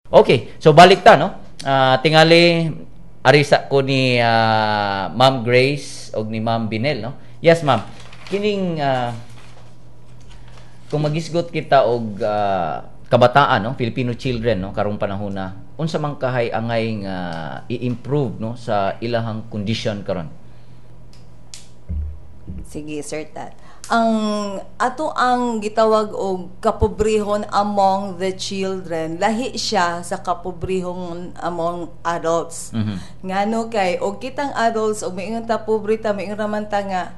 Okay, so balik ta, no? Tingali arisa ko ni Ma'am Grace og ni Ma'am Binel, no? Yes, ma'am. Kining kung magisgot kita og kabataan, no, Filipino children, no, karong panahon na, unsa man kahay angay nga i-improve, no, sa ilahang condition karon? Sige, Sir Tat. Ang ato ang gitawag og kapobrehon among the children, lahi siya sa kapobrehon among adults. Ngano kay og kitang adults, og moingon ta pobre ta, moingon raman ta nga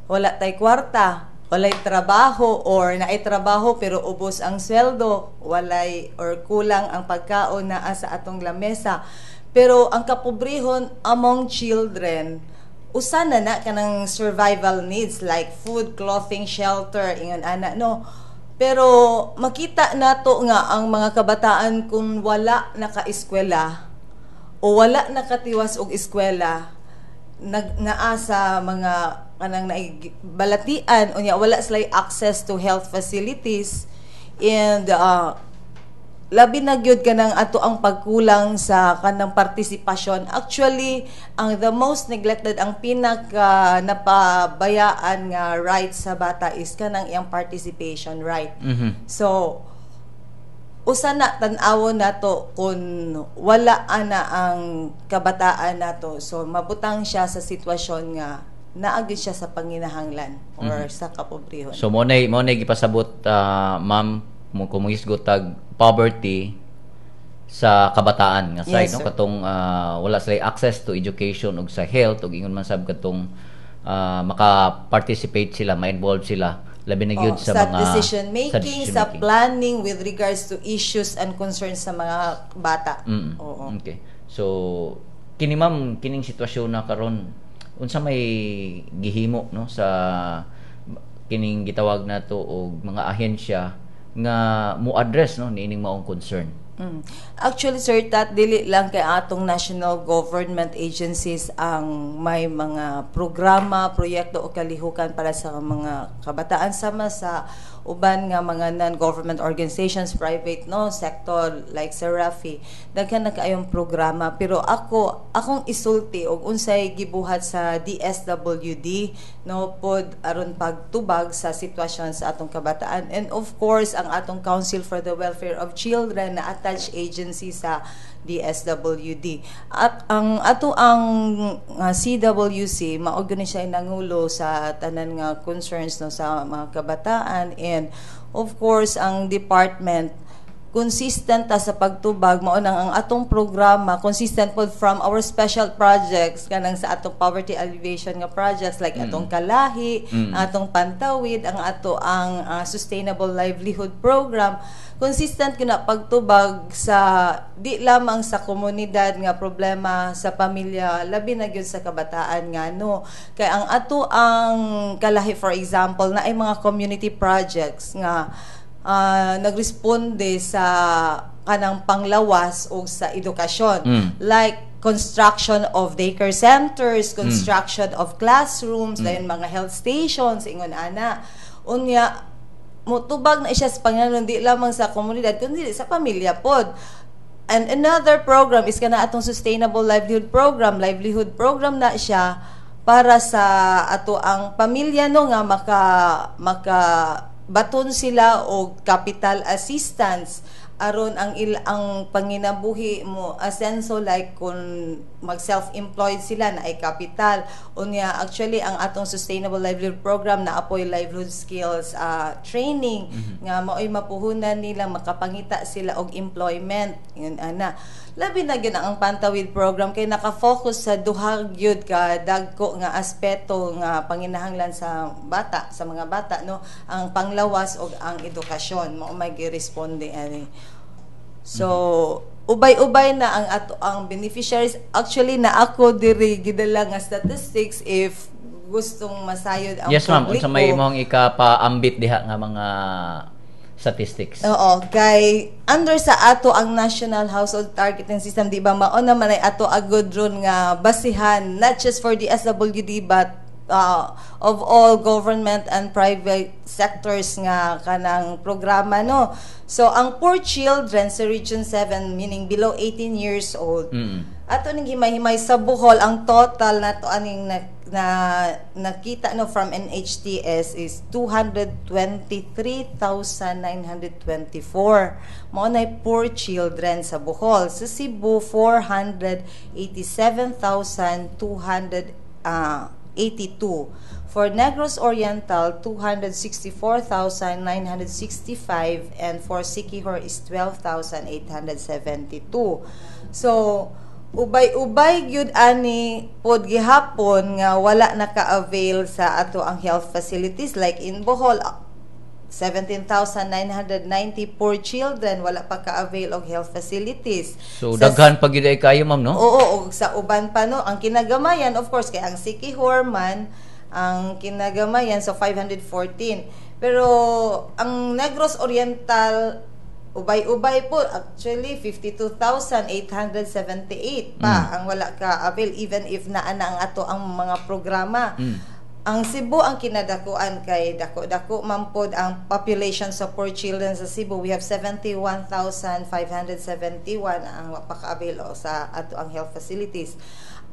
wala tay kwarta, walay trabaho or naay trabaho pero ubos ang sweldo, walay or kulang ang pagkaon naa sa atong lamesa. Pero ang kapobrehon among children, usa na na kanang survival needs like food, clothing, shelter, ingon ana, no? Pero makita nato nga ang mga kabataan, kung wala naka-eskwela o wala nakatiwas og eskwela, nag naa sa mga kanang naig balatian, unya wala sila access to health facilities and labi na gyud kanang ato ang pagkulang sa kanang partisipasyon. Actually, ang the most neglected, ang pinaka napabayaan nga right sa bata is kanang iyang participation right. So usa na tan-awon nato, kung wala ana ang kabataan nato, so mabutang siya sa sitwasyon nga naa gyud siya sa panginahanglan or sa kapobrehon. So mo nay gipasabot, ma'am, mo kung mohisgot tag poverty sa kabataan nga side, Yes, no, sir. Katong wala sila access to education ug sa health ug ingon man sab katong maka-participate sila, ma-involve sila labi na gyud Oh, sa, sa mga decision making, sa decision making. Planning with regards to issues and concerns sa mga bata. Oo. Okay. So kini, ma'am, kining sitwasyon na karon, unsa may gihimo, no, sa kining gitawag nato og mga ahensya nga mo address, no, niining maong concern? Actually, Sir Tat, dili lang kay atong national government agencies ang may mga programa, proyekto o kalihukan para sa mga kabataan, sama sa uban nga mga non-government organizations, private, no, sector like sa Rafi. Daghan na kaayong programa, pero ako, akong isulti og unsay gibuhat sa DSWD, no, pod aron pagtubag sa sitwasyon sa atong kabataan, and of course ang atong Council for the Welfare of Children na attached agency sa DSWD. At ang ato ang CWC, mao gyud ni siya nangulo sa tanan nga concerns, no, sa mga kabataan, and of course ang department, consistent ta sa pagtubag. Mao nang ang atong programa consistent pod from our special projects, kanang sa atong poverty alleviation nga projects like atong Kalahi, ang atong Pantawid, ang ato ang Sustainable Livelihood Program. Consistent gyud na pagtubag sa di lamang sa komunidad nga problema sa pamilya, labi na gyud sa kabataan, nga no kay ang ato ang Kalahi, for example, na ay mga community projects nga nagresponde sa kanang panglawas o sa edukasyon. Like construction of daycare centers, construction of classrooms, dayon mga health stations, ingon ana. Unya mutubag na siya sa panginahanglan di lamang sa komunidad kundi sa pamilya pod. And another program is kana atong Sustainable Livelihood Program. Livelihood program na siya para sa ato ang pamilya, no, nga maka maka baton sila og capital assistance aron ang panginabuhi mo asenso, like kung mag self-employed sila na ay capital. Unya actually ang atong Sustainable Livelihood Program na apoy livelihood skills training nga maoy mapuhunan nila makapangita sila og employment, yun ana. Labi na gyud ang Pantawid Program kay naka-focus sa duha gyud ka dagko nga aspeto nga panginahanglan sa bata, sa mga bata, no, ang panglawas ug ang edukasyon. Mao may giresponde ani. So ubay-ubay na ang ato ang beneficiaries. Actually, na ako diri gidala nga statistics if gustong masayod ang Yes, ma'am. Publiko. Unsa may imong ikapaambit diha nga mga statistics? Oo, kay under sa ato ang National Household Targeting System, di ba, mao naman ay ato agod ron nga basihan, not just for the DSWD but of all government and private sectors nga kanang programa, no. So ang poor children sa Region 7, meaning below 18 years old, ato ning himay-himay sa Bohol, ang total nato aning na nakita, no, from NHTS is 223,924 mao nay poor children sa Bohol. Sa Cebu, 487,282. For Negros Oriental, 264,965, and for Siquijor is 12,872. So ubay-ubay gyud ani pod gihapon nga wala naka-avail sa ato ang health facilities. Like in Bohol, 17,990 poor children wala pa ka-avail og health facilities. So daghan pa gyud ay kayo, ma'am, no? Oo, og sa uban pa, no, ang kinagamayan, of course, kay ang Siquijor man ang kinagamayan, so 514. Pero ang Negros Oriental, ubay-ubay po, actually 52,878 pa ang wala ka avail even if naa na ang ato ang mga programa. Ang Cebu ang kinadakuan kay dako-dako man pod ang population sa poor children sa Cebu. We have 71,571 ang wa pa ka-avail o sa ato ang health facilities.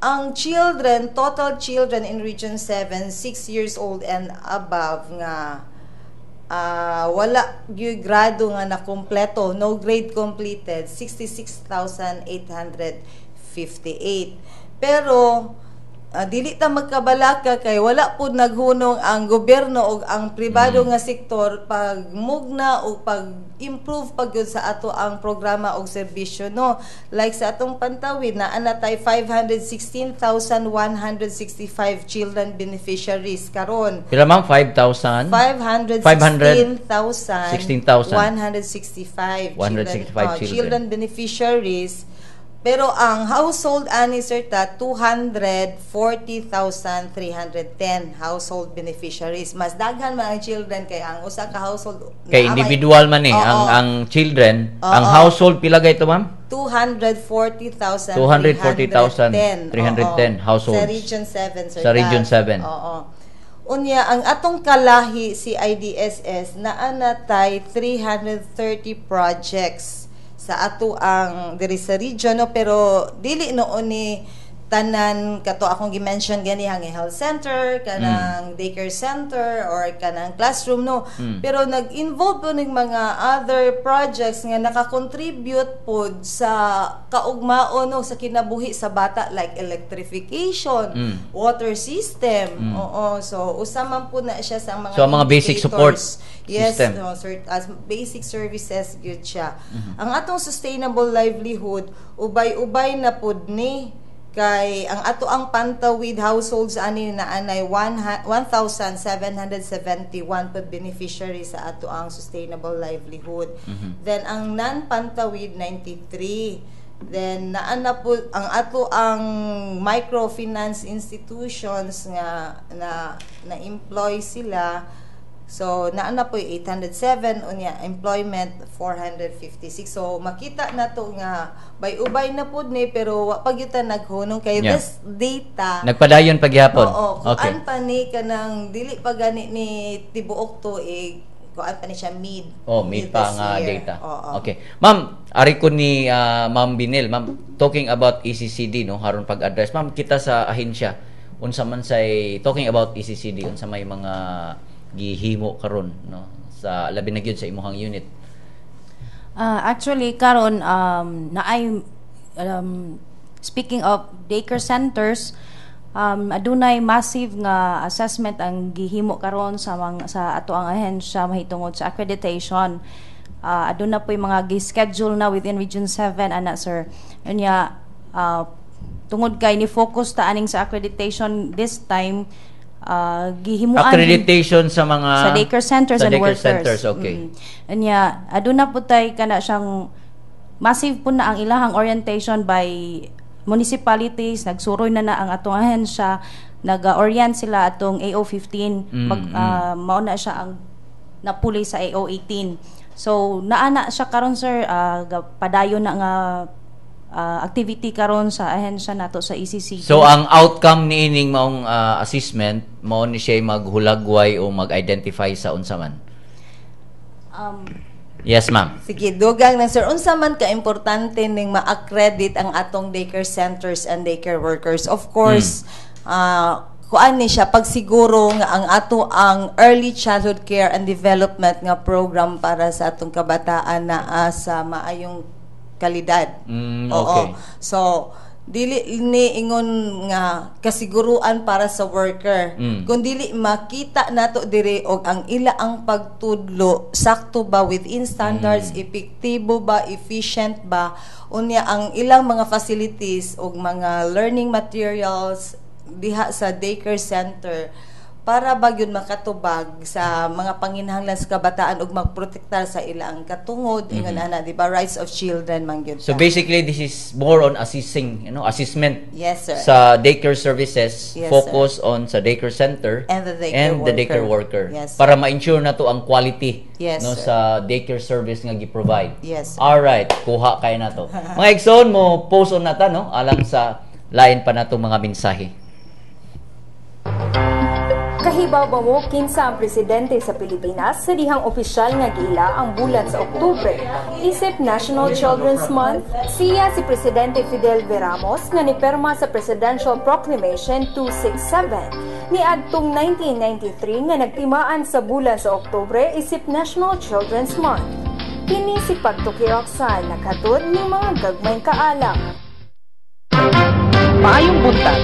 Ang children, total children in Region 7, 6 years old and above nga wala gyud grado nga nakumpleto, no grade completed, 66,858. Pero dili ta magkabalaka kay wala pud naghunong ang gobyerno ug ang pribado nga sektor pagmugna o pag-improve pag gyud sa ato ang programa og serbisyo, no. Like sa atong Pantawid, naa na tay 516,165 children beneficiaries karon. Pila, ma'am? 5,000? 516,165 165 children, children. Children beneficiaries. Pero ang household ani, sir, ta 240,310 household beneficiaries. Mas daghan man ang children kay ang usa ka household Kay naa may- individual man eh Oo. ang children, ang Oo. Household pila gay to, ma'am? 240,310. 240,310 Oo. Households. Sa Region 7, sir. Sa Region Tat. 7. Oo. Unya, ang atong kalahi si IDSS, naa na tay 330 projects sa ato ang diri sa region, no, pero dili noon ni tanan kato akong gi-mention gani ang health center, kanang daycare center or kanang classroom, no, pero nag-involve po ning mga other projects nga naka-contribute pod sa kaugmaon, no, sa kinabuhi sa bata, like electrification, water system. Oo, so usa man po na siya sa mga So, ang mga basic support indicators. Yes, system. No, sir, as basic services gyud siya. Ang atong sustainable livelihood, ubay-ubay na pud ni kay ang ato ang Pantawid households ani na anay 1,771 pud beneficiary sa ato ang sustainable livelihood. Then ang non-Pantawid, 93. Then naa na po ang ato ang microfinance institutions nga na na-employ sila. So naa na po 807, unya employment 456. So makita na to nga bay-ubay na pud ni, pero wa pa gyud ta naghunong kay this data Nagpadayon pagyapon. Oo, kuan pa ni kanang dili pa gani ni tibuok tuig, kuan pa ni siya mid. Oh, mid pa this nga year. Data. Oo. Okay. Ma'am, ari ko ni Ma'am Binil, ma'am, talking about ECCD, no, haron pag-address. Ma'am, kita sa ahensya, unsa man say talking about ECCD, unsa may mga gihimo karon, no, sa labi na gyud sa imuhang unit? Actually, karon naay speaking of daycare centers, adunay massive nga assessment ang gihimo karon sa mga sa ato ang ahensya mahitungod sa accreditation. Aduna po'y mga gi-schedule na within Region 7 ana, sir. Unya tungod kay ni focus ta aning sa accreditation this time, gihimuan Accreditation sa mga sa daycare centers sa and daycare workers. Centers, okay. Unya, aduna po tay kana siyang massive po na ang ilahang orientation by municipalities, nagsuroy na na ang atong ahensya, nag-orient sila atong AO15, mag mao na siya ang napuli sa AO18. So naa na siya karon, sir, padayon na nga activity karon sa ahensya nato sa E ECCD. So ang outcome niining maong assessment mao ni siya maghulagway o mag-identify sa unsa man. Yes, ma'am. Sige, dugang na, sir. Unsa man ka importante ning ma-accredit ang atong daycare centers and daycare workers? Of course, kuan ni siya pagsiguro nga ang ato ang early childhood care and development nga program para sa atong kabataan naa sa maayong kalidad. Oo. So, dili ni ingon nga kasiguruan para sa worker. Kung dili makita nato diri og ang ila ang pagtudlo sakto ba, within standards, epektibo ba, efficient ba, unya ang ilang mga facilities og mga learning materials diha sa daycare center para ba gyud makatubag sa mga panginahanglan sa kabataan ug magprotektar sa ilang katungod, ingon ana, di ba, rights of children man gyud So ta. Basically this is more on assessing, assessment Yes, sir. Sa daycare services, Yes, focus on sa daycare center and the daycare and the daycare worker. worker para ma-ensure na to ang quality, no, Yes, sir. Sa daycare service nga gi-provide. Yes, sir. All right, kuha kay na to. Mga igsoon, mo post on nata, no, alang sa lain pa nato mga mensahe. Kahibaw ba mo kinsa ang presidente sa Pilipinas sa dihang opisyal nga giila ang bulan sa Oktubre isip National Children's Month? Siya si Presidente Fidel V. Ramos nga niperma sa Presidential Proclamation 267 niadtong 1993 nga nagtimaan sa bulan sa Oktubre isip National Children's Month. Kini si Pagtuki Roxanne, naghatod ng mga gagmayng kaalam. Maayong buntag.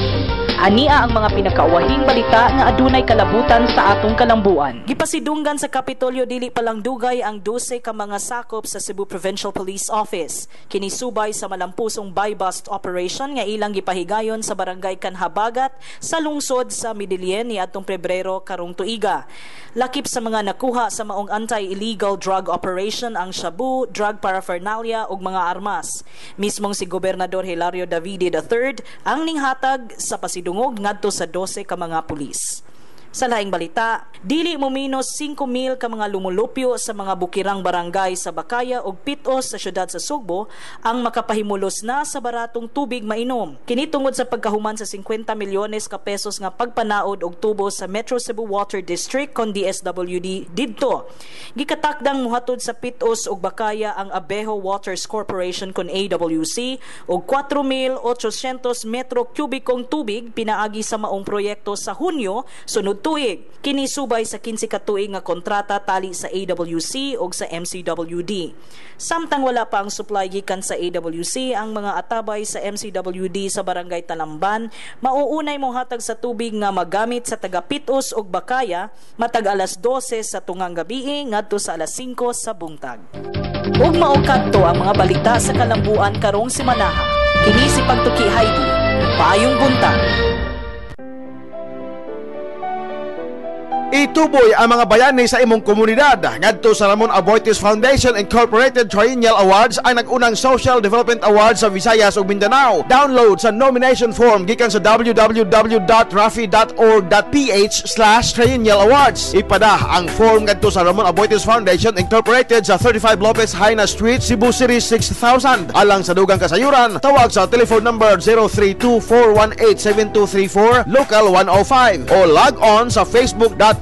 Ania ang mga pinakauwahing balita nga adunay kalabutan sa atong kalambuan. Gipasidunggan sa Kapitolyo dili pa lang dugay ang 12 ka mga sakop sa Cebu Provincial Police Office. Kini subay sa malampusong buy-bust operation nga ilang gipahigayon sa barangay Kanhabagat sa lungsod sa Medellin niadtong Pebrero karong tuiga. Lakip sa mga nakuha sa maong anti-illegal drug operation ang shabu, drug paraphernalia ug mga armas. Mismong si Gobernador Hilario Davide III ang ninghatag sa pasidungog ngadto sa 12 ka mga pulis. Sa laing balita, dili mo minos 5,000 ka mga lumulupyo sa mga bukirang barangay sa Bakaya ug Pit-os sa syudad sa Sugbo ang makapahimulos na sa baratong tubig mainom. Kini tungod sa pagkahuman sa 50 milyones ka pesos nga pagpanaod og tubo sa Metro Cebu Water District kon DSWD didto. Gikatakdang muhatod sa Pit-os ug Bakaya ang Abejo Waters Corporation kon AWC og 4,800 metro kubikong tubig pinaagi sa maong proyekto sa Hunyo sunod tuig. Kini subay sa 15 ka tuig nga kontrata tali sa AWC ug sa MCWD. Samtang wala pa ang supply gikan sa AWC, ang mga atabay sa MCWD sa Barangay Talamban mauunay mohatag sa tubig nga magamit sa taga Pit-os ug Bakaya matag alas 12 sa tungang gabi ngadto sa alas 5 sa buntag. Ug mao kadto ang mga balita sa kalambuan karong semanaha. Kini si Pagtuki Heidi. Maayong buntag. Ituboy ang mga bayani sa imong komunidad ngadto sa Ramon Aboitiz Foundation Incorporated Triennial Awards, ang nag-unang Social Development Awards sa Visayas ug Mindanao. Download sa nomination form gikan sa www.rafi.org.ph/triennialawards. Ipada ang form ngadto sa Ramon Aboitiz Foundation Incorporated sa 35 Lopez Haina Street, Cebu City 6000. Alang sa dugang kasayuran, tawag sa telephone number 0324187234 local 105 o log on sa facebook.com/rafi.org.ph.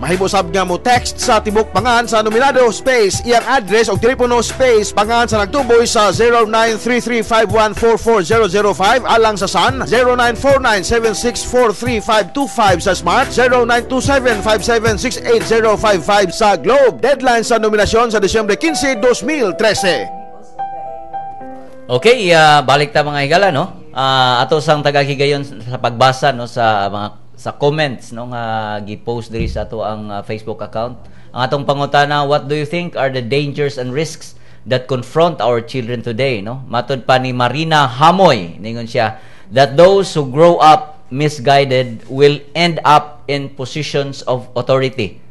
Mahimo sab nga mo text sa tibok pangan sa nominado space iyang address og telepono space pangan sa nagtuboy sa 0933514405 alang sa Sun, 0949764325 sa Smart, 0927576855 sa Globe. Deadline sa nominasyon sa Disyembre 15, 2013. Okay, balik ta, mga higala, no. Ato sang tagahigayon sa pagbasa, no, sa mga sa comments, no, nga gi-post diri sa ato ang Facebook account. Ang atong pangutana, what do you think are the dangers and risks that confront our children today, no? Matod pa ni Marina Hamoy, ningon siya that those who grow up misguided will end up in positions of authority,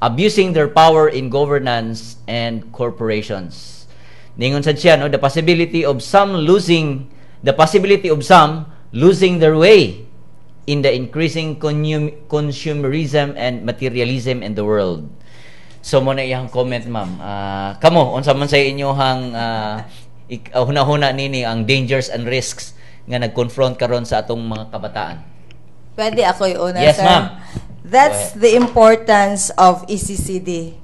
abusing their power in governance and corporations. Ningon sad siya, no, the possibility of some losing their way in the increasing consumerism and materialism in the world. So mo na iyang comment, ma'am. Kamo, unsa man sa inyohang hunahuna nini ang dangers and risks nga nag-confront karon sa atong mga kabataan? Pwede ako una, Yes, sir? Ma'am. That's Go the importance of ECCD.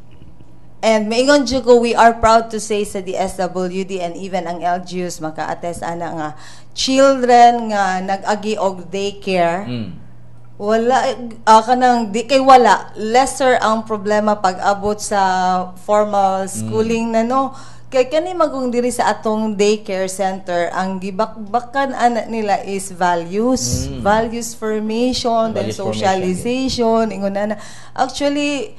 And maingon jud ko, we are proud to say sa DSWD and even ang LGUs maka-attest ana nga children nga nag-agi og daycare, wala, kanang di kay wala, lesser ang problema pag abot sa formal schooling na, no, kay kani magong diri sa atong daycare center, ang gibakbakan ana nila is values, values formation, then Values formation. Socialization, ingon ana. Actually,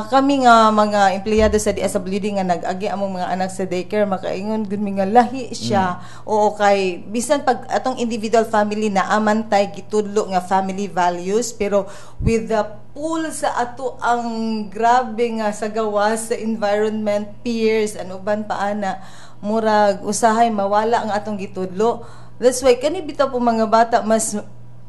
kami nga mga empleyado sa DSWD nga nag-agi among mga anak sa daycare, makaingon gud mi nga lahi siya. Oo, kay bisan pag atong individual family na amantay gitudlo nga family values, pero with the pull sa ato ang grabe nga sa gawas sa environment, peers and uban pa ana, murag usahay mawala ang atong gitudlo. That's why kani bitaw po mga bata, mas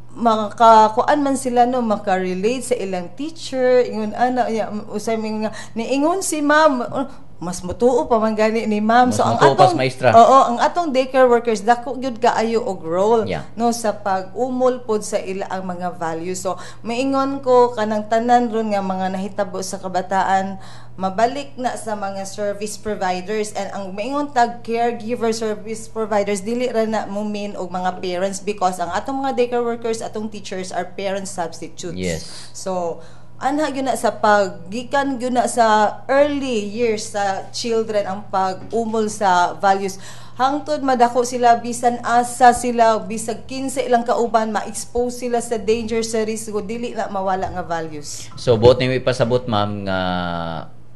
makakuan man sila, no, maka-relate sa ilang teacher, ingon ana ya. Usay mi nga niingon si ma'am, oh, mas mutuo pa man gani ni ma'am. Mas So ang mutuo pa atong sa maestra. Oo, ang atong daycare workers, dako gyud kaayo og role, no, sa pag-umol pod sa ila ang mga values. So maingon ko, kanang tanan ron nga mga nahitabo sa kabataan, mabalik na sa mga service providers. And ang maingon tag caregiver, service providers, dili ra na mo mean og mga parents, because ang atong mga daycare workers, atong teachers are parent substitutes. So anha gyud na sa paggikan gyud na sa early years sa children ang pag-umol sa values hangtod madako sila, bisan asa sila, bisag 15 ilang kauban, ma-expose sila sa danger, sa risgo, dili na mawala nga values. So buot nimo ipasabot, ma'am, nga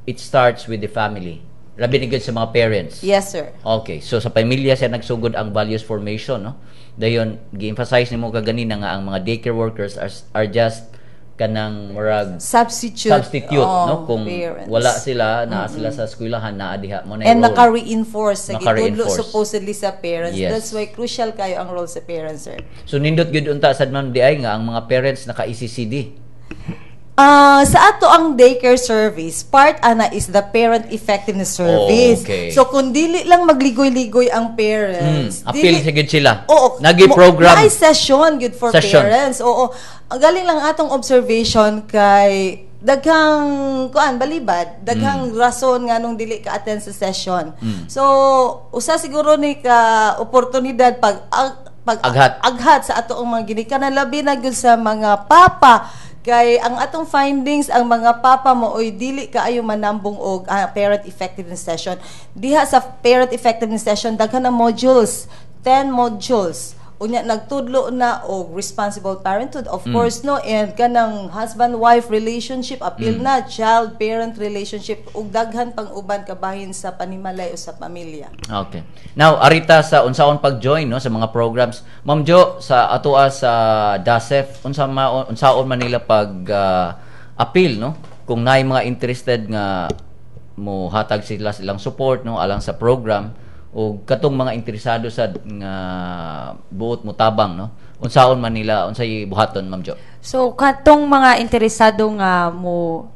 it starts with the family. Labi ni gud sa mga parents. Yes, sir. Okay, so sa pamilya siya nagsugod ang values formation, no? Dayon gi-emphasize nimo kaganina nga ang mga daycare workers are just kanang murag substitute, substitute, oh, no, kung parents. Wala sila, naa sila sa eskwelahan, naa diha mo na And role. Naka-reinforce sa gitudlo Naka-reinforce. Supposedly sa parents. That's why crucial kayo ang role sa parents, sir. So nindot gyud unta sad, ma'am, di ay nga ang mga parents naka ECCD. Sa ato ang daycare service, part ana is the parent effectiveness service. So kung dili lang magligoy-ligoy ang parents, Appeal sa gyud sila. Oo. Nagi-program. Naay session good for Session. parents. Oo. Ang galing lang atong observation kay daghang kuan balibad, daghang rason nga nung dili ka attend sa session. So usa siguro ni ka oportunidad pag Aghat. Aghat sa ato ang mga ginikanan, labi na gyud sa mga papa, kay ang atong findings, ang mga papa mo oy dili kaayo manambong og parent effectiveness session. Diha sa parent effectiveness session, daghan na modules, 10 modules. Unya nagtudlo na og responsible parenthood, of course, no, and kanang husband wife relationship, appeal na child parent relationship, ug daghan pang uban kabahin sa panimalay o sa pamilya. Okay. Now, arita sa unsaon pag-join, no, sa mga programs. Ma'am Jo, sa atoa sa DASEF, unsa ma unsaon man nila pag appeal, no? Kung naay mga interested nga mo hatag sila silang support, no, alang sa program o katong mga interesado sa nga buot mo tabang, no? Unsaon man nila, unsay buhaton, Ma'am Jo? So katong mga interesado nga mo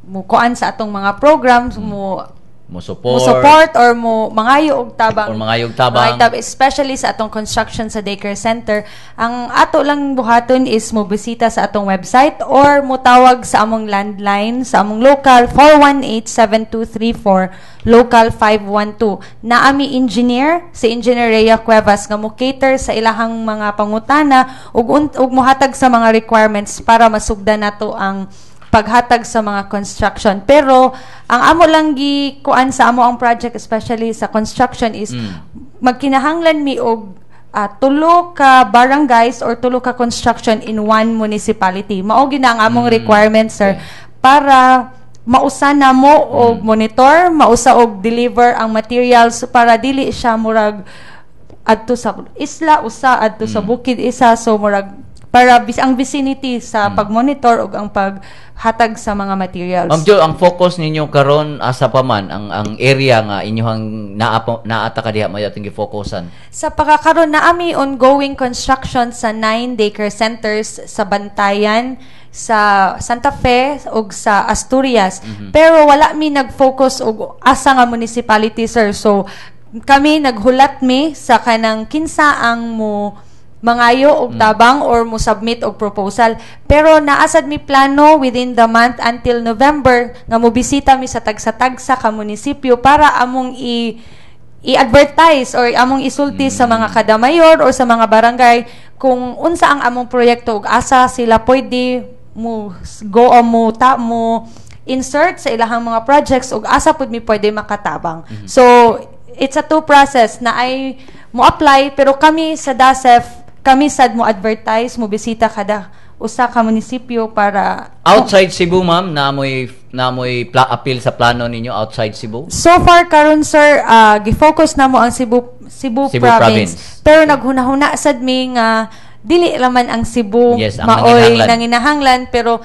mo kuan sa atong mga programs, mo mo support, mo support or mo mangayo og tabang, or mangayo og tabang. Mangayo tabang, especially sa atong construction sa daycare center, ang ato lang buhaton is mo bisita sa atong website or mo tawag sa among landline sa among local 418-7234, local 512. Naami engineer, si Engineer Rhea Cuevas, nga mo cater sa ilahang mga pangutana ug mohatag sa mga requirements para masugdan nato ang paghatag sa mga construction. Pero ang amo lang gi kuan sa amo ang project, especially sa construction, is magkinahanglan mi og tulo ka barangays or tulo ka construction in one municipality. Mao gina ang among requirement, sir, para mausa na mo og monitor, mausa og deliver ang materials, para dili siya murag adto sa isla usa, adto sa bukid isa. So murag para ang vicinity sa pag-monitor ug ang paghatag sa mga materials. Ma'am Jo, ang focus ninyo karon asa pa man ang area nga inyong naa naata ka diha may atong gifocusan? Sa pagkakaroon na ami ongoing construction sa nine daycare centers sa Bantayan, sa Santa Fe ug sa Asturias. Pero wala mi nag-focus og asa nga municipality, sir. So kami naghulat mi sa kanang kinsa ang mo mangayo og tabang or mo submit og proposal. Pero naasad mi plano within the month until November nga mo bisita mi sa tagsa-tagsa ka munisipyo para among i-advertise or among isulti sa mga kada mayor or sa mga barangay kung unsa ang among proyekto ug asa sila pwede mo go o mo ta mo insert sa ilahang mga projects ug asa pud mi pwede makatabang. So it's a two process na ay mo apply, pero kami sa DASEF, kami sad mo advertise, mo bisita kada usa ka munisipyo para Outside Cebu, ma'am, namoy appeal sa plano ninyo outside Cebu? So far karon, sir, gi-focus na mo ang Cebu Cebu, Cebu province. Province. Pero naghunahuna sad mi nga dili raman ang Cebu Yes, ang maoy nanginahanglan. Nanginahanglan, pero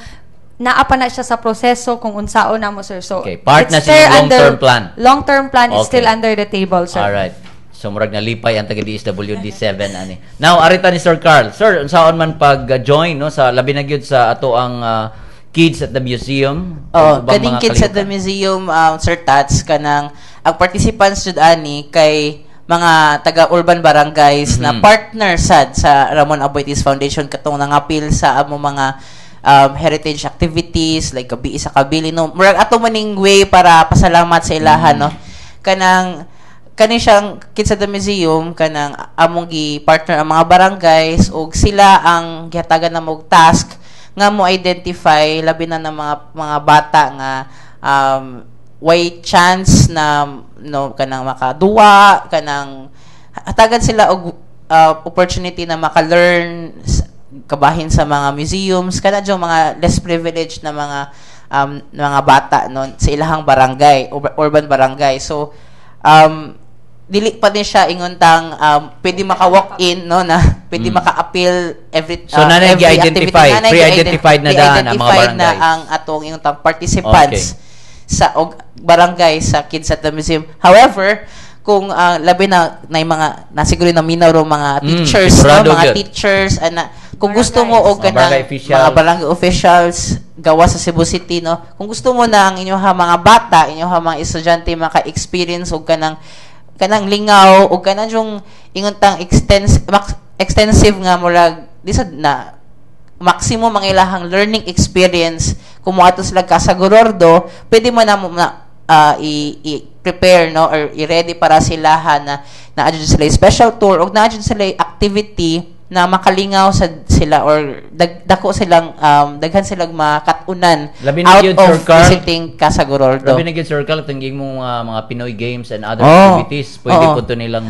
naa pa na siya sa proseso kung unsaon namo, sir. So Okay, part it's na sa still inyong long-term plan. Long-term plan is still under the table, sir. Alright. So murag nalipay ang taga DSWD 7 ani. Now arita ni Sir Carl. Sir, unsaon man pag-join, no, sa labi na gyud sa ato ang Kids at the Museum Oh, ug ubang kaning mga Kids at the kalihukan? Museum, Sir Tats, kanang ang participants jud ani kay mga taga urban barangays na partner sad sa Ramon Aboitiz Foundation katong nangapil sa amo mga heritage activities like Gabii sa Kabilin, no. Murag ato maning way para pasalamat sa ilaha, no. Kanang kani siyang Kids at the Museum, kanang among gi partner ang mga barangays ug sila ang gihatagan na og task nga mo identify labi na ng mga bata nga way chance na, no, kanang makaduwa, kanang hatagan sila og opportunity na maka-learn kabahin sa mga museums, kana yung mga less privileged na mga bata, no, sa ilahang barangay, urban barangay. So dili pa din siya ingon tang pwede maka-walk in, no, na pwede maka-appeal every So, nanay every gi-identify, activity. Nanay pre-identified na daan ang mga pre-identified na barangays. ang atong ingon tang participants sa og barangay sa Kids at the Museum. However, kung labi na na mga nasiguro na minaw ro mga teachers, no, sigurado mga gyud. teachers ana, kung gusto mo og Mga kanang barangay officials. mga barangay officials gawa sa Cebu City, no, kung gusto mo na ang inyong mga bata, inyong mga estudyante maka-experience og kanang lingaw og kanang yung ingon tang extensive nga murag di sad na maximum ang ilahang learning experience kung moadto sila Casa Gorordo, pwede mo na mo na i-prepare, no, or i-ready para sila ha, na naa jud sila special tour og naa jud sila activity na makalingaw sa sila or dako silang daghan silang makatunan Labi na out gyud, of Sir Carl. visiting Casa Gorordo. Labi na gyud, Sir Carl, itong mong mga Pinoy games and other activities, pwede po to nilang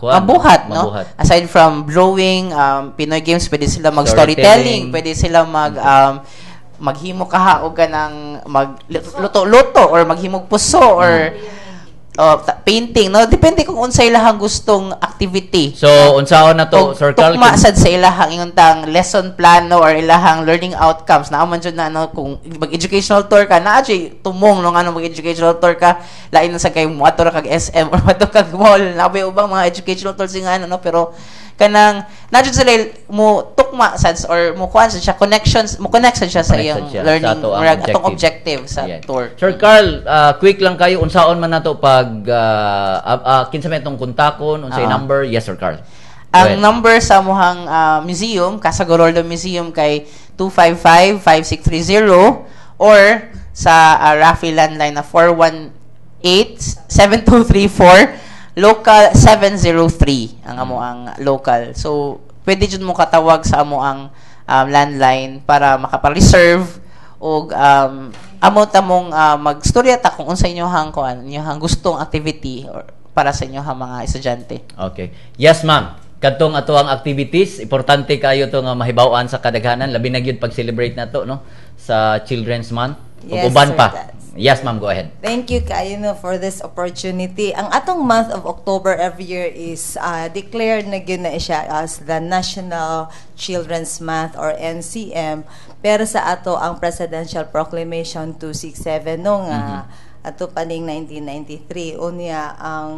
kuan, mabuhat, no? Mabuhat. Aside from drawing, Pinoy games, pwede sila mag Storytelling. storytelling, pwede sila maghimo kaha og kanang mag luto-luto or maghimog puso or oh, painting, no? Depende kung unsay ilahang gustong activity. So, unsaon na to, Og Sir Carl? tukma sad sa ilahang ingon tang lesson plan, no, or ilahang learning outcomes naa man jud na ano, kung mag-educational tour ka, naa jud tumong, no, ngano mag-educational tour ka, lain na sa kay moadto ra kag SM or moadto kag mall, naa bay ubang mga educational tours nga ano, no, pero kanang naa jud sila mo tukma sad or mo kuan sad siya, connections mo connect sad siya sa Connected iyang siya learning sa ato ang murag atong objective sa tour. Sir Carl, quick lang kayo, unsaon man nato pag kinsa may atong kontakon, unsay number? Yes, Sir Carl. Go Ang ahead. number sa amuhang museum, Casa Gorordo Museum, kay 255-5630 or sa Rafi landline na 418-7234, local 703 ang amo ang local. So, pwede jud mo katawag sa amo ang landline para makapa-reserve og amo tamong magstorya ta kung unsa inyohang kuan, inyohang gustong activity or para sa inyohang mga estudyante. Okay. Yes, ma'am. Kadtong ato ang activities, importante kayo to nga mahibaw-an sa kadaghanan, labi na gyud pag-celebrate nato, no, sa Children's Month. Ug Yes, uban sir, pa. Tats. Yes, ma'am, go ahead. Thank you kayo, no, for this opportunity. Ang atong month of October every year is declared na gyud na siya as the National Children's Month or NCM. Pero sa ato ang Presidential Proclamation 267, no, nga ato pa ning 1993. Unya ang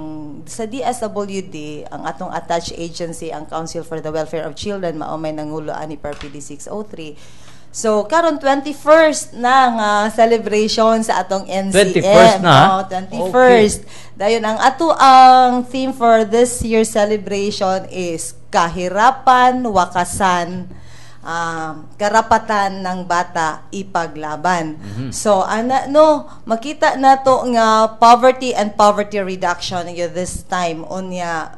sa DSWD, ang atong attached agency ang Council for the Welfare of Children, mao may nangulo ani per PD 603. So karon 21st na nga celebration sa atong NCM. 21st na, ha? Oh, 21st. Dayon ang ato ang theme for this year's celebration is "Kahirapan, Wakasan, Karapatan ng Bata Ipaglaban." So ana no, makita nato nga poverty and poverty reduction gyud this time. Unya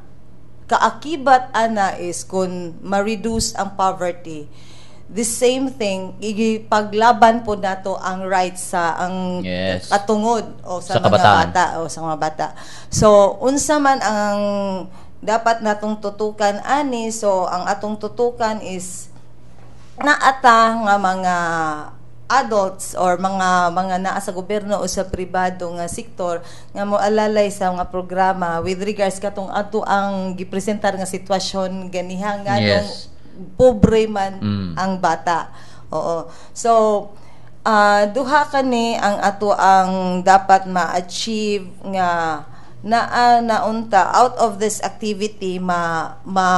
kaakibat ana is kung ma-reduce ang poverty, the same thing, ipaglaban po nato ang rights sa ang katungod o sa sa mga kabataan. Bata o sa mga bata. So unsa man ang dapat natong tutukan ani? So ang atong tutukan is naata nga mga adults or mga naa sa gobyerno o sa pribado nga sektor nga moalalay sa mga programa with regards katong ato ang gipresentar nga sitwasyon ganiha nga pobre man ang bata. Oo. So duha kani ang ato ang dapat ma-achieve nga naa naunta out of this activity, ma ma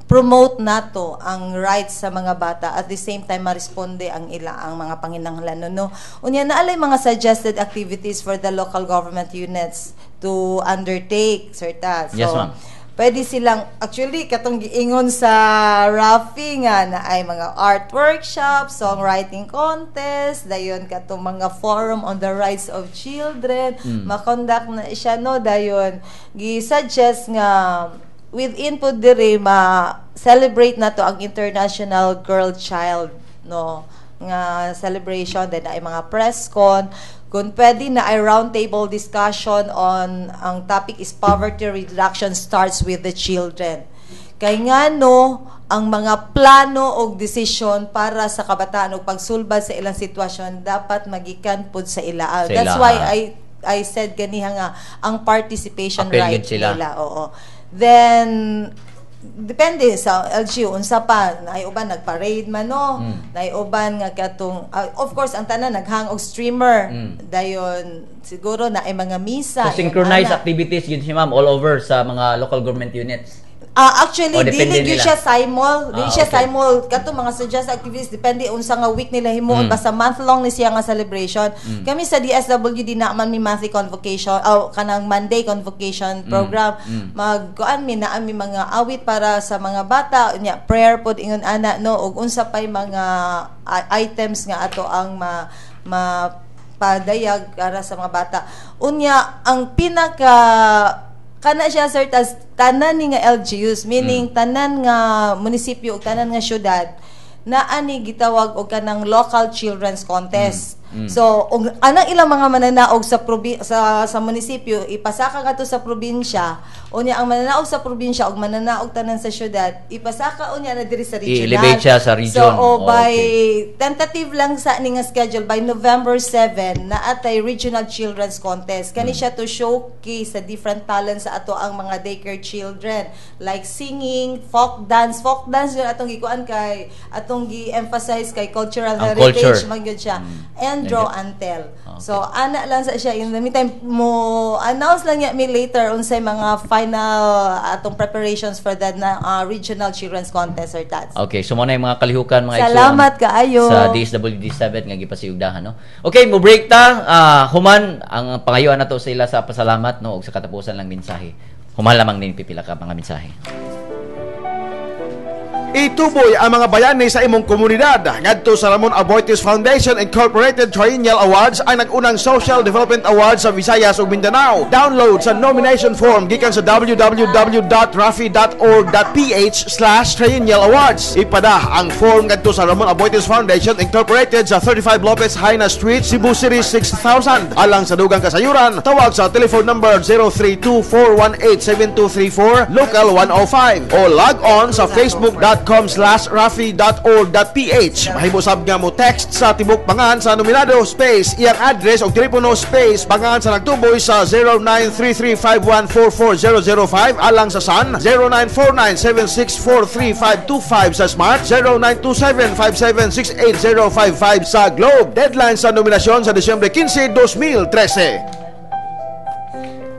promote nato ang rights sa mga bata, at the same time maresponde ang ila ang mga panginahanglanon, no. Unya naalay mga suggested activities for the local government units to undertake, Sir Tats. Yes, ma'am. Pwede silang, actually, katong giingon sa Rafi nga na ay mga art workshop, songwriting contest, dayon katong mga forum on the rights of children, ma-conduct na siya, no. Dayon gi-suggest nga within po diri ma-celebrate na to ang International Girl Child, no, nga celebration. Then ay mga press con, kung pwede na ay round table discussion on ang topic is "Poverty reduction starts with the children," kay ngano ang mga plano og desisyon para sa kabataan og pagsulbad sa ilang sitwasyon dapat magikan pud sa ila. Sa That's ilaha. Why I said ganiha nga ang participation Appeal right gid sila. nila, oo. Then depende sa LGU unsa pa, naay uban nagparade man, no. Naay uban nga katong of course ang tanan naghang og streamer. Dayon siguro na ay mga misa. So synchronized ana. Activities yun si ma'am all over sa mga local government units. Ah, actually O, depende dili gyud nila. siya simul, dili siya simul. Kato mga suggest activities, depende unsa nga week nila himuon, basta month long ni siya nga celebration. Kami sa DSWD na man mi monthly convocation o kanang Monday convocation program. Magkuan mi, naa mi mga awit para sa mga bata, unya prayer pod ingon ana, no, ug unsa pay mga items nga ato ang ma ma padayag para sa mga bata. Unya ang pinaka kana siya, Sir, tas tanan ni nga LGUs, meaning tanan nga munisipyo ug tanan nga syudad, naa ni gitawag og kanang local children's contest. So ug anang ilang mga mananaog sa sa munisipyo ipasaka ngadto sa probinsya. Unya ang mananaog sa probinsya ug mananaog tanan sa syudad ipasaka unya na diri sa regional. I-elevate siya sa region. So oh, by tentative lang sa ni nga schedule, by November 7 naa tay regional children's contest. Kani siya to showcase sa different talents sa ato ang mga daycare children like singing, folk dance. Folk dance yun atong gikuan kay atong gi-emphasize kay cultural Ang heritage culture. man gyud siya. And draw and tell. So ana lang sa siya. In the meantime, mo announce lang ya mi later unsay mga final atong preparations for that na regional children's contest, Sir Tats. Okay, so mo na yung mga kalihukan, mga igsoon, Salamat kaayo. sa DSWD 7 nga gipasiugdahan, no. Okay, mo break ta, human ang pangayuan nato sa ila sa pasalamat, no, ug sa katapusan lang mensahe. Human lamang nin pipila ka mga mensahe. Ituboy ang mga bayani sa imong komunidad. Ngadto sa Ramon Aboitiz Foundation Incorporated Triennial Awards, ang nag-unang Social Development Awards sa Visayas ug Mindanao. Download sa nomination form gikan sa www.rafi.org.ph/triennial awards. Ipada ang form ngadto sa Ramon Aboitiz Foundation Incorporated sa 35 Lopez Jaena Street, Cebu City 6000. Alang sa dugang kasayuran, tawag sa telephone number 032-418-7234, local 105, o log on sa facebook.com/rafi.org.ph. Mahimo sab nga mo text sa tibok pangan sa nominado space iyang address o telepono space pangan sa nagtuboy sa 0933-5144005 alang sa Sun, 0949-7643525 sa Smart, 0927-5768055 sa Globe. Deadline sa nominasyon sa Disyembre 15, 2013.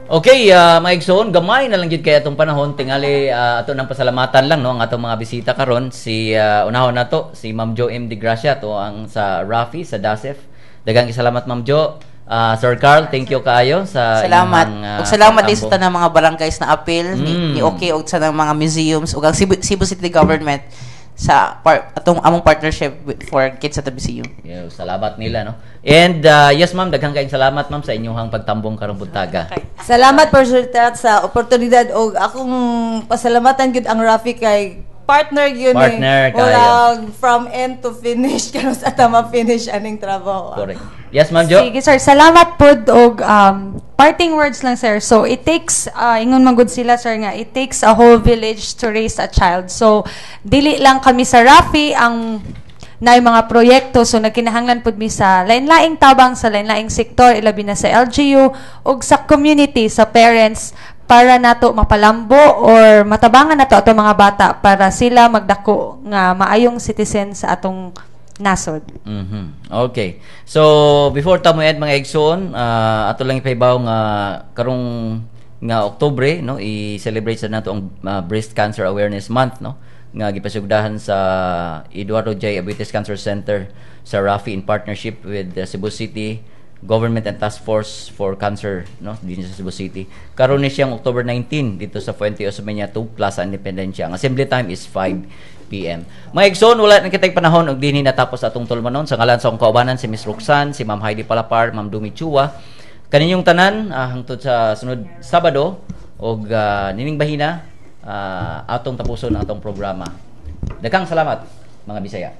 Okay, mga igsoon, gamay na lang gyud kay atong panahon. Tingali ato nang pasalamatan lang, no, ang atong mga bisita karon. Si unahon nato si Ma'am Jo M. De Gracia to ang sa Rafi sa DASEF. Daghang salamat, Ma'am Jo. Sir Carl, thank you kaayo sa Salamat. inyong, Ug salamat din sa pagtambong. tanang mga barangays na apil ni okay og sa tanang mga museums ug ang Cebu City Government sa atong among partnership for Kids at the Museum. Yeah, salamat nila, no. And yes, ma'am, daghang kayong salamat, ma'am, sa inyong pagtambong karong buntaga. Salamat po, Sir Tat, sa oportunidad og akong pasalamatan gyud ang Rafi kay partner gyud ni. Partner kaayo. Murag from end to finish karon sa tama finish aning trabaho. Correct. Yes, Ma'am Jo. Sige, sir. Salamat pod og parting words lang, sir. So it takes ingon man gud sila, sir, nga it takes a whole village to raise a child. So dili lang kami sa Rafi ang naay mga proyekto, so nagkinahanglan pud mi sa lain-laing tabang sa lain-laing sektor, ilabi na sa LGU ug sa community, sa parents, para nato mapalambo or matabangan nato atong mga bata para sila magdako nga maayong citizen sa atong nasod. Okay. So, before ta mo end, mga igsoon, ato lang ipahibaw nga karong nga Oktubre, no, i-celebrate sa nato ang Breast Cancer Awareness Month, no, nga gipasugdahan sa Eduardo J. Aboitiz Cancer Center sa Rafi in partnership with the Cebu City Government and Task Force for Cancer, no, dito sa Cebu City. Karon ni siyang October 19 dito sa Fuente Osmeña 2, Plaza Independencia. Ang assembly time is 5 p.m. Mga igsoon, wala na kitay panahon og dinhi natapos atong tulumanon. Sa ngalan sa akong kaubanan si Miss Roxanne, si Ma'am Heidi Palapar, Ma'am Dumi Chua. Kaninyong tanan hangtod sa sunod Sabado og nining bahina atong tapuson atong programa. Daghang salamat, mga Bisaya.